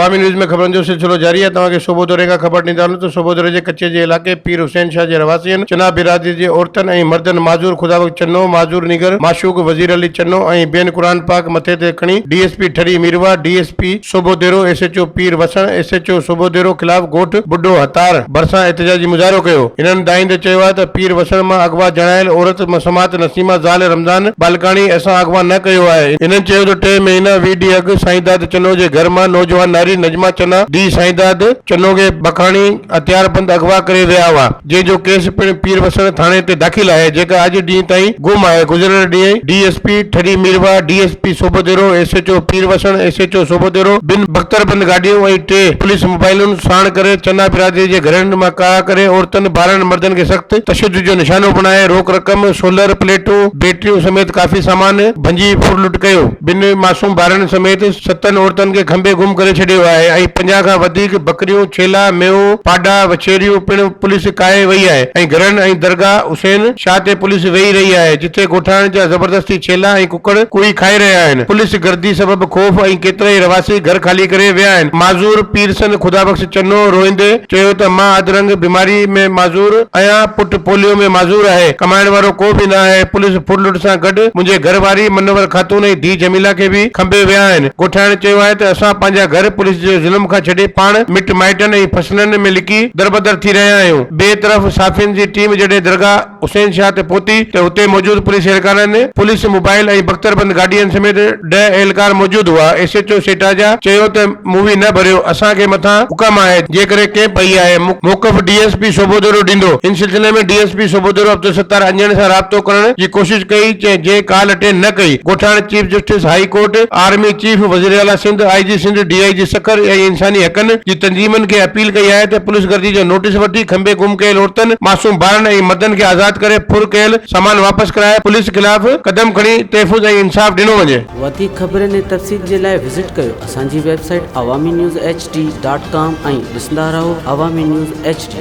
عوامي news ۾ خبرن جو سلسلو جاري آهي توهان کي صوبو دوري کان خبر ڏيندا هلون ته صوبو دوري جي ڪچي جي علائقي پير حسين شاهه جي رهواسين چنا برادري جي عورتن ۽ مردن معذور خدا بخش چنو، معذور نينگر معشوق وزير علي چنو ۽ ٻين قرآن پاڪ مٿي تي کڻي D S P Thari Mirwah, D S P Sobhodero, S H O Pir Wassan, S H O Sobhodero خلاف ڳوٺ ٻڍو هتار ڀرسان احتجاجي مظاهرو ڪيو. هنن دانهيندي چيو آهي ته پير وسڻ مان اغوا ڄاڻايل عورت مسمات نسيمه زال رمضان ٻالڪاڻي اسان اغوا نه ڪيو آهي. هنن چيو ته ٽي مهينا 20 ڏينهن اڳ سائينداد چنو جي گهر مان نوجوان ناري نجمه چنا ڌيء سائينداد چنو کي بکاڻي هٿياربند اغوا ڪري ويا هئا جنهن جو ڪيس پڻ پير وسڻ ٿاڻي تي داخل آهي جيڪا اڄ ڏينهن تائين گم آهي گذريل ڏينهن D S P Thari Mirwah, D S P Sobhodero, S H O Pir Wassan, S H O Sobhodero ٻن بختربند گاڏيون ۽ ٽي پوليس موبائلون ساڻ ڪري چنا برادري جي گهرن مان ڪاهه ڪري عورتن، ٻارن، مردن کي سخت تشدد جو نشانو بڻائي روڪ رقم، سولر پليٽون، بيٽريون سميت ڪافي سامان ڀڃي ڦر لٽ ڪيو. ٻن معصوم ٻارن سميت ستن عورتن کي کنڀي گم ڪري ڇڏيو آهي ۽ 50 کان وڌيڪ ٻڪريون، ڇيلا، مينهون، پاڏا، وڇيريون پڻ پوليس ڪاهي وئي آهي ۽ گهرن ۽ درگاهه حسين شاهه تي پوليس ويهي رهي آهي جتي ڳوٺاڻن جا زبردستي ڇيلا ۽ ڪڪڙ ڪوئي کائي رهيا آهن. پوليس گردي سبب خوف ۽ ڪيترائي رهواسي گهر خالي ڪري ويا آهن. معذور پيرسن خدا بخش چنو روئيندي چيو ته مان اڌ رنگ بيماري ۾ معذور آهيان، پٽ پوليو ۾ معذور آهي، ڪمائڻ وارو ڪو به نه آهي، پوليس ڦرلٽ سان گڏ منهنجي گهر واري منور خاتون ۽ ڌيء جميلا کي به کنڀي ويا آهن. ڳوٺاڻن چيو آهي ته اسان پنهنجا گهر پوليس جي ظلم کان ڇڏي پاڻ مٽ مائٽن ۽ فصلن ۾ لڪي دربدر ٿي رهيا آهيون. ٻئي طرف صحافين جي ٽيم جڏهن درگاهه حسين شاهه تي پهتي ته اتي موجود پوليس اهلڪارن پوليس موبائل ۽ بختربند گاڏين سميت ڏهه اهلڪار موجود هئا، ايس ايڇ او سيٽاجا چيو ته مووي نه ڀريو اسان کي مٿان حڪم آهي جي ڪري ڪئمپ پئي آهي موقف ڊي ايس پي سوڀوديرو ڏيندو ان سلسلي ۾ D S P Sobhodero Abdul Sattar Anjan سان رابطو ڪرڻ جي ڪوشش ڪئي جنهن ڪال اٽينڊ نه ڪئي ڳوٺاڻن chief justice high court army chief وزيراعليٰ Sindh I G Sindh D I G Sukkur ۽ انساني حقن جي تنظيمن کي اپيل ڪئي آهي ته پوليس گردي جو نوٽيس وٺي کنڀي گم ڪيل عورتن، معصوم ٻارن ۽ مردن کي آزاد ڪري ڦر ڪيل سامان واپس ڪرائي پوليس خلاف قدم کڻي تحفظ ۽ انصاف ڏنو وڃي. وڌيڪ خبرن ۽ تفصيل جي لاء وزٽ ڪيو اسان جي website Awami news H D dot com ۽ ڏسندا رهو عوامي نيوز ايڇ ڊي.